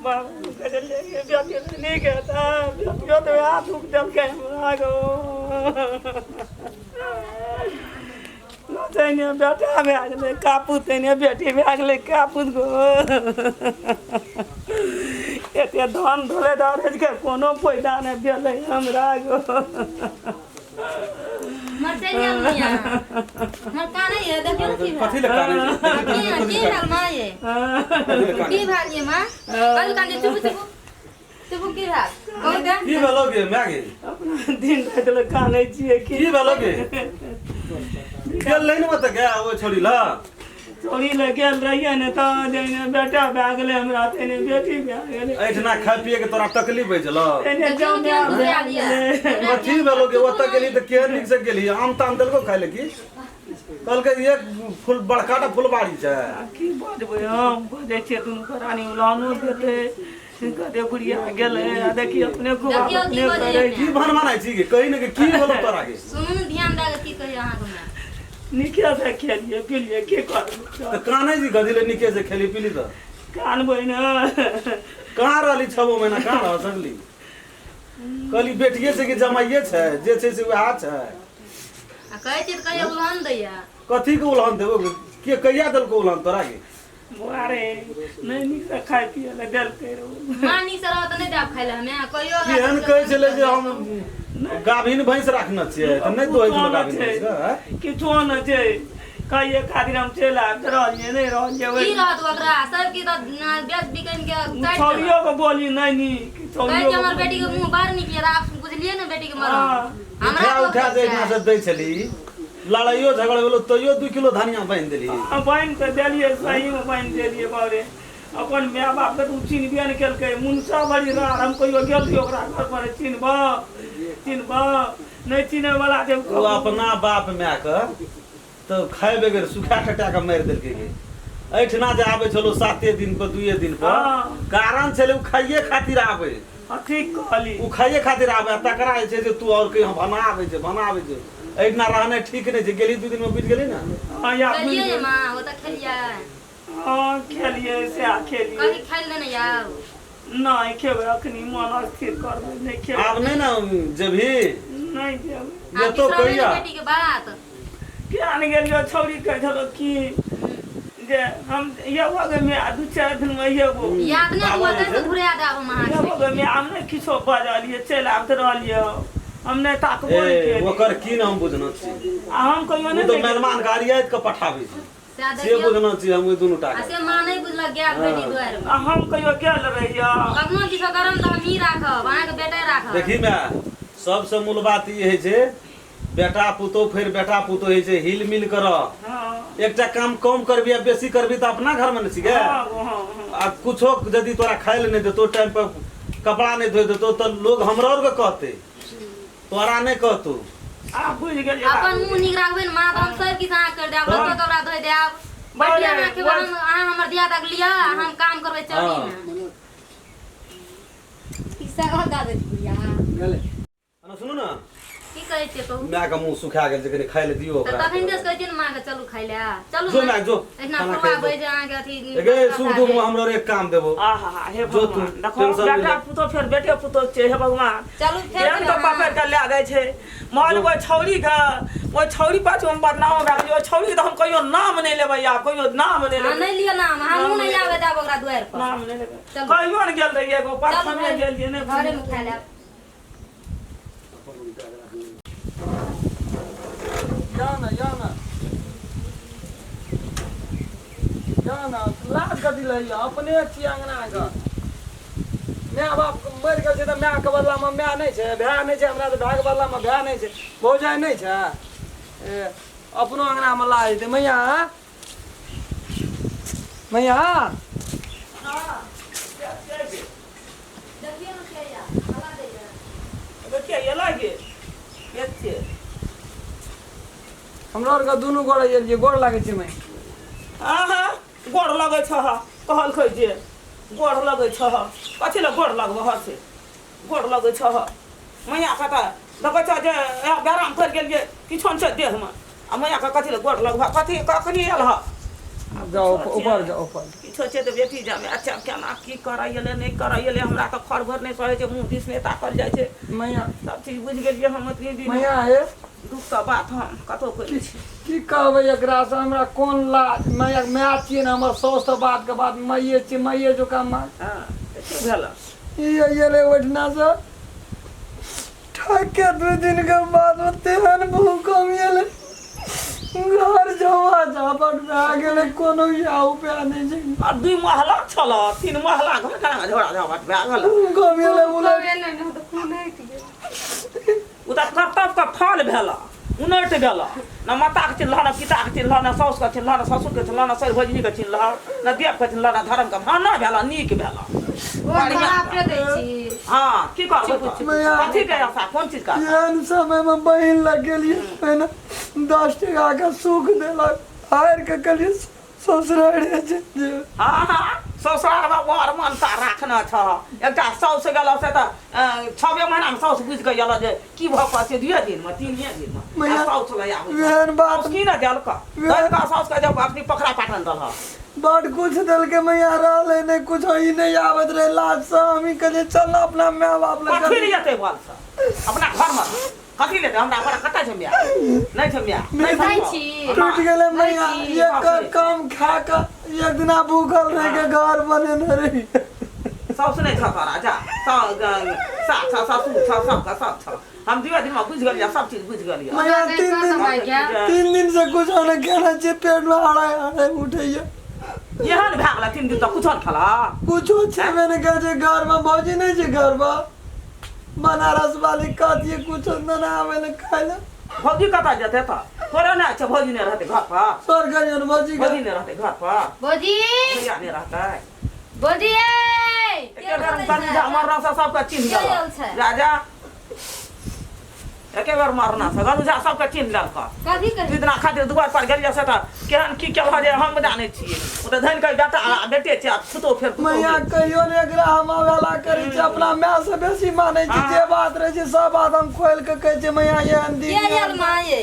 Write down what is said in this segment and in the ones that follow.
बाबू कहै छलियै बेटी नीक हेतै बेटियो तऽ वएह दुख देलकै हमरा गो तहिने बेटा भए गेलै कापू तहिने बेटी भए गेलै कापूत गो एते धन दौलत अरजके कोनो फायदा नहि भेलै हमरा गो मर चलि आयल मियाँ हमर कानै ये देखियौ ने की भेल कथी लए कानै छै की की भेल माँ ये कथी लए कानै की भेल ये माँ कथी कानै चुप चुप चुप की भेल कहू तऽ की भेलो गे माय गे अपना दिन राति लए कानै छियै की की भेलो गे गेल नहीं ने मत गया ओ छोड़ी ला चोरी लए गेल रहियै ने तऽ जहिने बेटा भए गेलै हमरा तहिने बेटी भए गेलै एहिठिना खाय पिए के तोरा तकलीफ होइ छलो तहिने जमाय भए गेलै कथी भेलो गे ओतऽ गेली तऽ केहन नीक से गेली आम ताम देलको खाय ले की कहलकै एक फूल बड़का टा फुलबाड़ी छै आ की बजबै हम बजै छियै दुनू प्राणी उलानो देतै कहतै बुढ़िया गेलै आ देखी अपने खूब देखियौ की अपने बजैए करै की भन मानै छी गे कही ने कि की भेलो तोरा गे सुनू ने ध्यान दए कऽ की कहियो अहाँके माय नीके से खेलिए पिलिए की करबै तऽ कानै छी गधी ले नीके से खेली पीली तऽ कानबै ने कहाँ रहली छबो महीना कहाँ रह सकली कहली बेटिए छै कि जमाइए छै जे छै से वएह छै आ कहै छियै तऽ कहियो उलहन दैया कथी के उलहन देबो के कहिया देलको उलहन तोरा के बौआ रे नहि नीकसँ खाय पियै लए देलकै रौ माँ नीक से रहत तऽ नहि देब खाय लए हमे कहियो केहन कहै छलै जे हम गाभिन भैंस राखने छियै तऽ नहि दोहै छलै गाभिन भैंस के, आँय? किछो नहि छै कहिए खातिर हम चलि आबि रहलियै नहि रहलियै की ओहि रहत ओकरा सब की तऽ बेच बिकन के काटि देलक। छौड़ियो के बोली नहि नीक कहै छौड़ियो छै हमर बेटी के मुंह बड़ नीक यऽ आब बुझलियै ने बेटी के मरम हँ। हमरा उठा उठा जे एहिना से दै छली लड़ाइयो झगड़ भेलो तैयो 2 किलो धनिया बान्हि देली बान्हि कऽ देलियै सहीमे बान्हि देलियै बाप रे अपन माय बापके तऽ ओ चिन्हबे नहि केलकै मुनसा बड़ी राड़ हम कहियो गेल रहियै ओकरा घर पर चिन्हब चिन्हब नहि चिन्हैवला छै ओ अपना बाप मायके तऽ खाय बगैर सुखा टटा कऽ मारि देलकै गे एहिठिना जे आबै छलो 7 दिन पर 2 दिन पर कारण छलै ओ खाइए खातिर आबै हँ ठीक कहली ओ खाइए खातिर आबै आ तकरा जे छै से तू आओर कहीं भना आबै छै भना आबै छै एहिठिना रहनाइ ठीक नहि छै गेली 2 दिनमे बुझि गेली ने हँ या खेलियै ये माँ ओ तऽ खेलियै हँ खेलियै सएह खेलियै कथी खाइ लए नहि आब नहि खेबै अखनी मन अस्थिर करबै नहि खेबै आब नहि ने जेबही नहि जेबै आब एतौ बिसरबै ने कहिया बेटी के बात किया नहि गेलियो छौड़ी कहै छलो की जे हम एबो गे माय 2-4 दिनमे एबो याद नहि बाबा हुआ जे तऽ छै घुरा देब हम अहाँके एबो गे माय हम नहि किछो बजलियै चलि आबैत रहलियै हम नहि ताकबो नहि ए केलियै ओकर की ने हम बुझना छी आ हम कहियो ओ नहि तऽ देखलियै। मेहमान के अरियाइत के पठाबै छै सएह से देखियौ बुझना छी हम ओहि दुनू टा आ के से माँ नहि बुझलक गायक बेटी दुआरि आ हम कहियो गेल रहियै कखनो किछो करम तऽ हमही राखब अहाँके बेटे राखब देखी माय सबसे मूल बात ई होइ छै बेटा पुतोह फेर बेटा पुतोह होइ छै हिल मिल कर एकटा काम कम करबी आ बेसी करबी तऽ अपना घरमे ने छिकै हँ हँ हँ आ कुछो यदि तोरा खाय लए नहि देतौ टाइम पर कपड़ा नहि धोइ देतौ तऽ लोग हमरो आरके कहतै तोरा नहि कहतौ आ बुझि गेलियै अपन मुँह नीक राखबै ने माँ तऽ हम सब किछु अहाँके करि देब लत्तो कपड़ा धोइ देब बैठिए अहाँ खेबै हम अहाँ हमर दिया तक लिअ हम काम करबै चली ने ई सब दऽ दै छी गेलै ना सुनू ने की कहै छियै कहू माय के मुंह सुखा गेल छै कनि खाय ले दियौ तऽ ओकरा तखन से कहै छियै ने माँ के चलू खाय लए चलू जो माय जो एहिना खाना खुआ खाय बैस अहाँके अथी गे सुख दुख में हमरो एक काम देबो आहा हे जो तू, भगवान देखो टेंशन बेटा नहीं ले। पुतोह फेर बेटे पुतोह छै हे भगवान चलू फेर केहन के पकड़ के लए जाइ छै मान ओहि छौड़ी के ओहि छौड़ी पाछू हम बदनाम भए गेलियै ओहि छौड़ी के तऽ हम कहियो नाम नहि लेबै आब कहियो नाम नहि अहाँ लेबै नहि लिअ नाम हमहूँ नहि आबै देब ओकरा दुआरि पर नाम नहि लेबै चलू। कहियो नहि गेल रहियै एगो चलू परसमे गेलियै नहि घरेमे खाय लेब या ना या ना या ना लाज कथी लैया अपने छी अंगना के माय बाप मरि गेल छै तऽ मायके बदलामे माय नहि छै भाय नहि छै हमरा तऽ भायके बदलामे भाय नहि छै भौजाइ नहि छै ए अपनो अंगनामे लाज हेतै मैया मैया देखियौ ने के या हल्ला दैया देखिए ये लागे ये छियै हमरा आरके दुनू गोरे एलियै गोर लागै छै माय आहा गोर लगै छह कहलकै जे गोर लगै छह कथी लए गोर लगबह से गोर लगै छह मैया के तऽ देखै छह जे बेराम पड़ि गेलियै किछो नहि छै देहमे आ मैया के कथी लए गोर लगबह कथी कखनी आयल हऽ जाओ ऊपर जाओ ऊपर। किछो छै तऽ बेटी जामे अच्छा केना की करै एलै नहि करै एलै, हमरा तऽ खर भर नहि सहै छै, मुँह दिस नहि ताकल जाइ छै। मैया सब चीज बुझि गेलियै हम ओतनी दिन। मैया हे दुख के बात हम कतहु कोइ नहि छी। की कहबै एकरा से, हमरा कोन लाज। मैया माय छियै ने हमर, साउस तऽ बात के बात माइए छियै, माइए जोका माँ। हँ तऽ की भेल? ई एलै ओहिठिना से ठक के 2 दिन के बाद में तेहन भूकंप एलै, घर झौआ झापट भए गेलै, कोनो या उपाय नहि छै। आ 2 महला छल, 3 महला घर केना झोड़ा झापट भए गेल? भूकंप एलै उलट। ओ तऽ कर्तव्य के फल भेल, उनटि गेल। न माताके चिन्हलह, न पिताके चिन्हलह, न साउसके चिन्हलह, न ससुरके चिन्हलह, न सर भजनीके चिन्हलह, न देवके चिन्हलह, न धर्मके। हँ न भेल, नीक भेल। हँ की करबै? कथी के आशा, कोन चीज के आशा? एहन समयमे बहिन लग गेलियै, पहिने 10 टका के सुख देलक, हारि के कहलियै ससुरारे जे। हँ हँ, ससुरालमे बड़ मनता राखने छह। एकटा साउस गेल से तऽ 6 महीनामे साउस बुझि कऽ गेल जे की भऽ कऽ छै, 2 दिनमे 3 दिनमे मैया, साउस लए आबै छै। एहन बात साउस की ने देलक? देलक साउसके जब अपनी पकड़ा पाटन देलक। बड कुछ देलकै मैया, रहलै नहि कुछ, ई नहि आबैत रहै लाजसँ। हमही कहलियै चल ने अपना माय बाप लग। कथी लए जेतै बलसँ अपना घरमे? कथी लेतै? हमरा बड़ा कतऽ छै माय? नहि छै माय, नहि नहि छै। छी। टूटि गेलै मैया। नहि छी। एक काम खा कऽ एक दिना भूखल रहि के घर बनेने रही। साउस नहि छह तोरा? जा, सास छह, ससुर छह, सबके सब छह। हम 2 दिनमे बुझि गेलियै, सब चीज बुझि गेलियै। मैया 3 दिन 3 दिन से कुछ नहि खेने छियै, पेटमे हड़ाई हड़ाई उठैया। एहन भए गेलै 3 दिन तऽ कुछो नहि खेलह? कुछो छेबे नहि करै छै घरमे, भौजी नहि छै घरमे, बनारस वाली कहतियै कुछो नहि आबै लए खाय लए। भौजी कतऽ जेतै तऽ? तोरे नहि छै, भौजी नहि रहतै घर पर? सर करियौ ने भौजी के। भौजी नहि रहतै घर पर? भौजी। भैया नहि रहतै? भौजी ए। एके बेर कनि मरना से सबके चिन्ह के आयल गेल छै? राजा, एके बेर मरना से गनु झा सबके चिन्ह लेलक। कथी दू कही? दिना खातिर दुआर पर गेलियै से तऽ केहन की केलह जे हम जानै छियै। ओ तऽ धनि के बेटा आ बेटे छै, आ छुतो फेर पुतोहु मैया छै। कहियो ने एकरा हम अवहेला करै छी, अपना माय से बेसी मानै छी। जे बात रहै छै सब बात हम खोलि के कहै छियै मैया, एहन दिन के आयल माँ ये?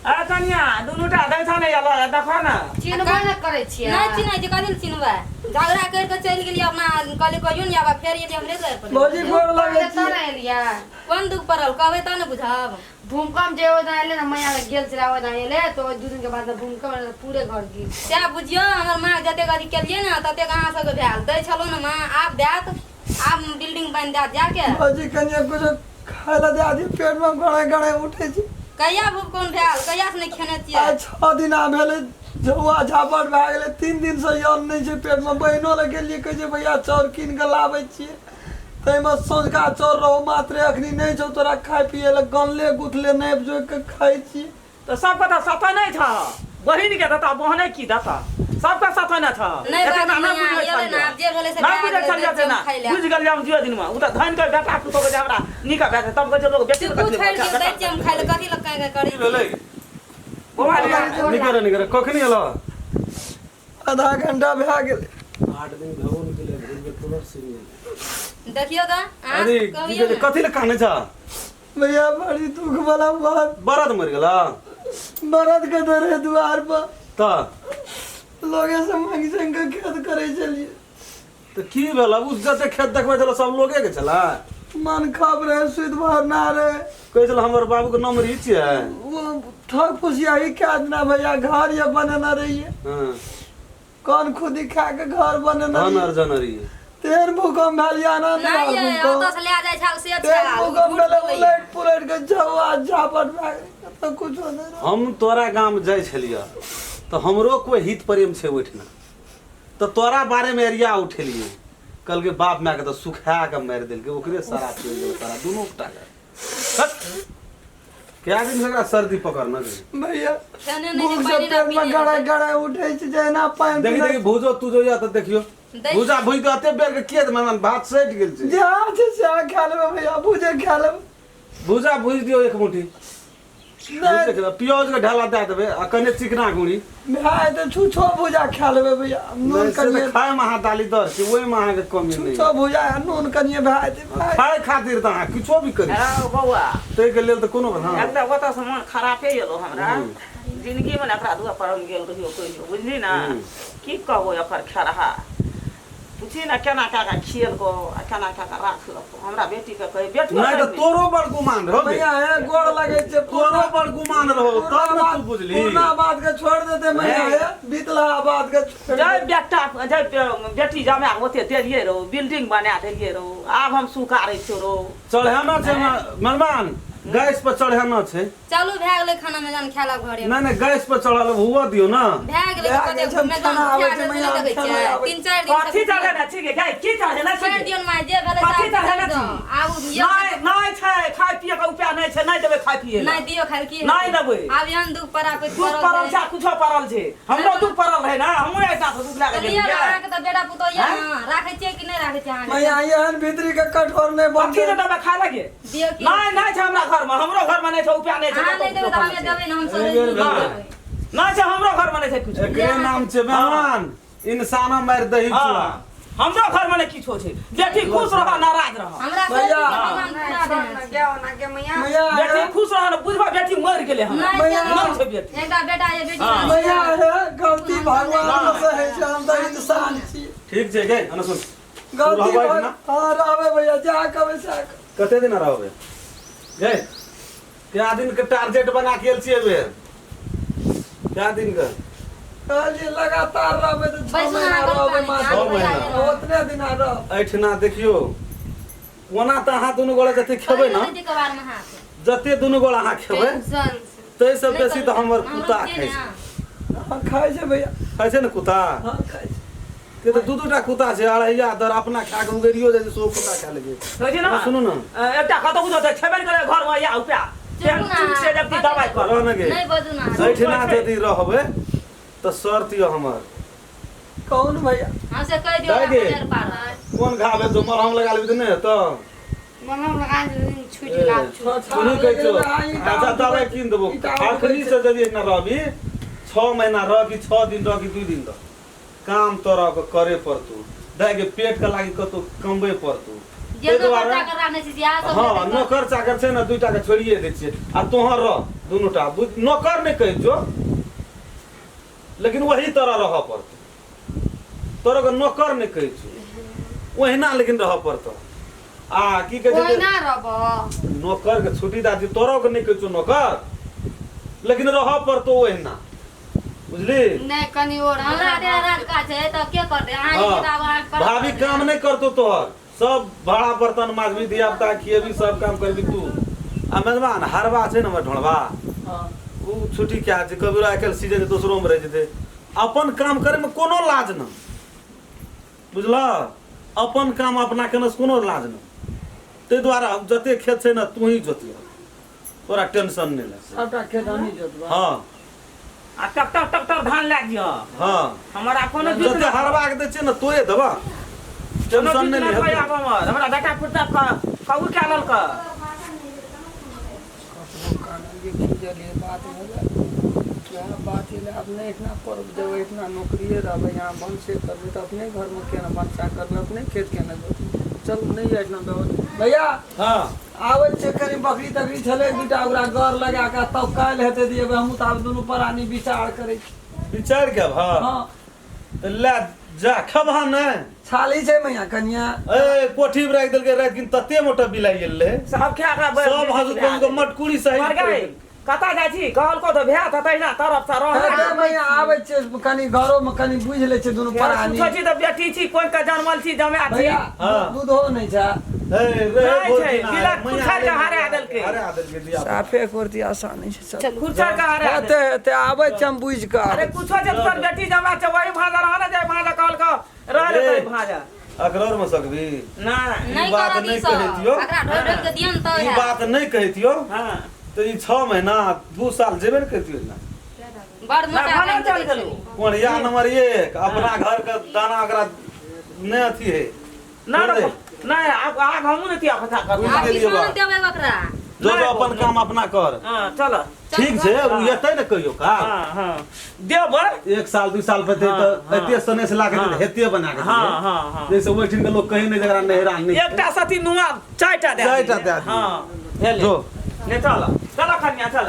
आ कनिया दुनू टा दैथा नहि एलह, देखऽ ने। चिन्हबो नहि करै छियै? नहि चिन्है छी, कथी लए चिन्हबै? झगड़ा करि कऽ चलि गेलियै अपना, कहलियै कहियो नहि आबऽ, फेर एलियै हमरे दुआरि पर। भौजी गोर लगै छी। एलियै कोन दुख पड़ल, कहबै तब ने बुझब। भूकंप जे ओहि दिन एलै ने, मैया लग गेल छलै, ओहि दिन एलै तऽ ओहि 2 दिन के बाद भूकंप एलै, पूरे घर गिर। सएह बुझियौ, हमर माँ जतेक अथी केलियै ने ततेक अहाँ सबके भेल दै छलहुँ ने माँ, आब देत, आब बिल्डिंग बनि देत जाके। भौजी कनिया कुछो खाय लए दए दियौ, पेट मे गड़े गड़े उठै छै। कहिया भूकंप भेल? कहिया से नहि खेने छियै? आइ 6 दिना भेलै, झौआ झापट भए गेलै, 3 दिन से अन्न नहि छै पेट मे। बहिनो लग गेलियै, कहै छै भैया चाउर कीन कऽ लाबै छियै, ताहिमे सँझुका चाउर रहौ मात्रे, अखनी नहि छौ तोरा खाय पियै लए, गनले गुथले नापि जोखि कऽ खाइ छियै। तऽ सबके तऽ सतै नहि छह, बहिनके देतह, बहने की देतह, सबके सतै नहि छह। नहि एतेक बाजू नहि मैया, बुझै एलै ने, छलियै। आब जे भेलै से नहि भए बुझै गेलै, छलियै दै से ना छियै खाय लए। बुझि गेलियै हम 2 दिनमे। ओ तऽ धनि के बेटा पुतोह के जे हमरा नीक भए जाइ, तब कहै छै लोक बेटी चुपू छोड़ि दियौ, दै छियै हम खाय लए, कथी लए काँय काँय करै की भेलै? छी? बौआ रे, निके रह, निके रह। कखनी एलह? आधा घंटा भए गेलै। 8 दिन भेबो नहि केलै, भूल के तुरंत सुनि गेलै। देखियौ तऽ अहाँ अरे की कहियौ कहै छै ने। कथी लए कानै छ? भैया बड़ी दुख वाला बात। बरद मरि गेला? बरद के तऽ रहै दुआर पर। तऽ लोगे से मांगि संग के खेत करै छलियै। तऽ की भेल? आब ओ जते खेत देखबै छलै सब लोगे के छलै? मन खप रहे, सुति भरना रहे। कहै छलै हमर बाबूके नाम री छियै। वो ठग फुसिया ही क्या दिना भैया घर ये बनेने रहिए। कौन खुदी खा के घर बनेने धन रहिए। अर्जन रहियै। तेहन भूकंप भेल या ना? नहि ये, ओतऽ से लए जाइ छल से तेहन छल, भूकंप झूठ भेलै, बोलैए। उलट पुलट के झौआ झापट भए गेलै, तऽ कुछो नहि रहल। हम तोरा गाम जाइ छलियै तऽ हमरो कोइ हित प्रेम छै ओहिठिना, तऽ तोरा बारेमे एरिया उठेलियै, कहलकै बाप मायके तऽ सुखा कऽ मारि देलकै, ओकरे सारा चलि गेल सारा दुनू गोटाके। हट! कए दिन से एकरा सर्दी पकड़ने छै। भैया खेने नहि भूख छै, से पानि नहि पेट में पीने गड़े हेतै। गड़े उठे छै, जहिना पानि देखी पीने देखी, भूजो तुजो या तऽ देखियो। दै- भूजा भूजि कऽ एते बेर के किए मेहमान भात सटि गेल छै। जे छै सएह खा लेबै भैया, भूजे खा लेबै। भूजा भूजि दियौ एक मुट्ठी। नहि। प्याज के ढाला दए देबै आ कने चिकना गुड़ी। भाय तऽ छुछो भुजा खा लेबै भैया, नून नहि, से तऽ कनिए। खायमे अहाँ दाली दर छी, ओहिमे अहाँके कमी नहि। छुछो भुजा आ नून कनिए भए जेतै भाय। खाय खातिर तऽ अहाँ किछो भी करी। हौ बौआ। ताहिके लेल तऽ कोनो हँ। एकदम ओतऽसँ मन खरापे एलो हमरा। जिंदगी में एकरा दुआ पर हम गेल रहियो कहियो, बुझली ना? की कहबो एकर खेरहा, पूछी ना केना कए कऽ खियलको आ केना कए कऽ राखलको। हमरा बेटी के कहे बेटी नहीं तो तोरो बड़ गुमान रहो बे। मैया हे गोड़ लगे छै। तोरो बड़ गुमान रहो तब ना तू बुझली। पुरना बात के छोड़ देते मैया हे, बीतला बात के छोड़ जय बेटा जय बेटी जमा ओते देलियै रहो, बिल्डिंग बना देलियै रहो, आब हम सुखारै छियो रहो। चढ़ाना छै मेहमान, गैस पर चढ़ाना छै। चलू भए गेलै खाना में जान खाय ला घरे। नहीं नहीं गैस पर चढ़ल हुआ दियो ना। भए गेलै भए कते गेल छै, में जान खाना आबै खाय छै, ला मैया, देखै खाना छियै। आबै। 3-4 दिन कथी चढ़ेने छी गे गाय, की चढ़ेने छी छोड़ि गे? दियौ ने माय, जे भेलै कथी से चढ़ेने छी? आब नहीं नहीं छै, खाय पिए के उपाय नहीं छै, नहीं देबै खाय पिए ला। नहीं दियौ खाय की नहीं देबै। आब एहन दुख पड़ा कोई दुख पड़ल छै, कुछो पड़ल छै, हमरो दुख पड़ल रहै ना, हमहूँ ऐसा से दुख लागल लिअ गेलियै। अहाँके तऽ बेटा पुतोह यऽ ने, राखै छियै कि नहि राखै छियै अहाँके? मैया एहन भीतरी के कठोर नहि कथी बनतै। ने देबै खाय लगे? दियौ की? नहीं नहीं छै हमरा घर में, हमरो घर में नहीं छै उपाय, नहीं छै। अहाँ नहि देबै तऽ हमे देबै ने, हम सब एहि बेर नहीं नहीं छै हमरो घर में नहीं छै कुछो। एकरे नाम छै मेहमान, इंसान मार दही चूड़ा। हाँ, हमरो घर में नहीं किछो छै। बेटी खुश रह, नाराज रह। हमरा सब भैया। भगवान पूरा देने छै। मैया बेटी हे, खुश रह ने, बुझबा बेटी मर गेलै हमरा। नहि मैया। छै, नहीं छै बेटी। एकटा बेटा ये बेटी हाँ। मैया हे, गलती भगवान से होइ छै, हम तऽ इंसान छी। ठीक छै गे, अना सुन, गलती रहबै भग- ना? हाँ रहबै भैया, जा कहबै सएह कहबै। कते दिन रहबै गे? क्या दिन के टारगेट बना के आयल छियै बेर? क्या दिन के? कहलियै लगातार रहबै तऽ 6 बैसू महीना अहाँ रहबै गलता मात्र। छओ महीना। ओतने दिना रहब। एहिठिना देखियौ, ओना तऽ अहाँ दुनू गोटे जते खेबै ना, जते दुनू गोटे अहाँ खेबै टेंशन ताहिसँ बेसी तऽ हमर कुत्ता खाइ छै। हाँ खाइ छै भैया। खाइ छै ने कुत्ता? हाँ खाइ छै। के तऽ दू दूटा कुत्ता छै, अढ़ैया दर अपना खा कऽ उगेरियो जाइ छै, सेहो कुत्ता खा लै छै। कहै छै ना, सुनू ने, एकटा कतौ कुछो तऽ छेबे नहि करै घर में या उपाय। चुप ना। चुप से जबकि दवाइ कर। रह ने गे। नहीं बजू ना। एहिठिना यदि रहबै तऽ शर्त यऽ हमर। कौन भैया? हमसे कहि दियौ दाइ गे। नजर पार। कोन घाव हेतौ? मलहम लगा लेबही तऽ नहि हेतौ? मलहम लगा देलखिन, छुटि गेल आब छुटि। सुनू कहै छौ, अच्छा दवाइ कीन देबो। आखिरी से यदि एहिना रहबी, 6 महीना रह कि 6 दिन रह कि 2 दिन रह, काम तोरा के करे पड़तौ। दाइ के पेट के लागि कतौ कमबै पड़तौ। जे ताहि नौकर दुआरे चाकर राखने छी से सब हाँ हेतै। नौकर चाकर छै ने, दूटा के छोड़िए दै छियै आ तोहर रह दुनूटा। नौकर नहि कहै छौ, लेकिन वही तरह रहऽ पड़तौ। तोरा के नौकर नहि कहै छौ, ओहिना लेकिन रहऽ पड़तौ। आ की कहै छै जे ओहिना रहब। नौकर के छुट्टी दए दियौ, तोरो के नहि कहै छौ नौकर, लेकिन रहऽ पड़तौ ओहिना, बुझली? नहि कनि और हमरा देह राज काज छै तऽ के करतै? अहाँ हाँ। के आब अहाँ करब। भाभी काम नहि करतौ तोहर, सब भाड़ा बर्तन माजबी, धिया पुता खिएबी, सब काम करबी तू। आ मेजबान हरबा छै ने हमर ढोंढबा, ओ छुट्टी क्या छै कभी आइ काल्हि सीजन छै, दोसरोमे रहि जेतै। अपन काम करैमे कोनो लाज नहि, बुझलह? अपन काम अपना केने से कोनो लाज नहि। ताहि दुआरे हम जते खेत छै ने तू ही जोतिह, तोरा टेंशन नहि ले। सबटा खेत हमही जोतबै। हाँ। आ ट्रैक्टर ट्रैक्टर धान लए जिह। हाँ। हमरा कोनो जुत जते हरबा के दै छियै ने तोरे देबह, कोनो टेंशन जुत नहि नहि लिहऽ। आब हमर हमरा बेटा पुता कहू कए लेलक। कतबो कानलियै खीजलियै बात भेलै वएह बात एलै। आब नहि एहिठिना पढ़ब जेबै, एहिठिना नौकरिए रहबै, यहाँ भनसे करबै तऽ अपने घरमे केना भनसा करबै, अपने खेत केना जोतबै। चलू नहि एहिठिना व्यवस्था भैया। हाँ। आबै छै कनि बकरी तकरी छलै दूटा, ओकरा गर लगा कऽ तब काल्हि हेतै तऽ एबै। हमहूँ तऽ आब दुनू प्राणी विचार करै छी। विचार के भा हाँ। तऽ ले जा, खेबह नहि? छाली छै मैया कनिया। ए कोठी मे राखि देलकै राति दिन, तते मोटा बिलाइ गेल रहै, सब खा कऽ सब हजू के मटकुरी सहित। मर गए। कतऽ जाइ छी? कहलको तऽ भए तऽ तहिना तरफ से रह। हेतै मैया, आबै छै कनि घरोमे कनि बुझि लै छै दुनू प्राणी। पूछै छी तऽ बेटी छी, कोन के जनमल छी, जमाए छी। भैया। हाँ। दूधो नहि छै। ए रे नहि भोर छै, दिना बिला मैया कुछारि के रे, हरा देलकै। हरा देलकै धिया पुता। साफे करती आसान नहि छै चल। खुरचर के हरा हेतै देलकै। हेतै, आबै छै हम बुझि कऽ। अरे कुछो जे तोर बेटी जमा छै वही भाजा रह ने, जाय भाजा कहलको रह रे ए। तोई भाजा। अकरौर मे सकबी? नहि। नहि बात करत नहि ई सब। कहैतियौ। एकरा ढोइ ढोइ के दियौ ने तऽ ई हैत। बात नहि कहितियौ हाँ। तऽ ई 6 महीना 2 साल जेबे ने करितियौ ना। बड़ मोटा भने बनि चल गेल गेलौ। छलै। कोढ़िया नंबर 1, अपना घर के दाना ओकरा नहि अथी है। ना। छोड़ दे। नहि, आब आब हमहूँ नहि तिया पता करबै। बुझि आब गेलियै किछो नहि बात। देबै ओकरा। जो नहि जो अपन बोल, काम अपना कर। हाँ चल। ठीक छै, ओ एतै ने कहियो का। हाँ हाँ देबै। 1 साल 2 साल पे हाँ, तऽ हाँ। एते सने से लाके हाँ। हेते बना के हाँ दियै। हाँ हाँ। जैसे ओहिठिन के लोग कहीं नहीं जकरा नहिरा नहीं। एकटा सती नुआ 4टा दए 4टा दियै। दए दियै। हाँ भेलै। जो। नहि चल चल कन्या चल।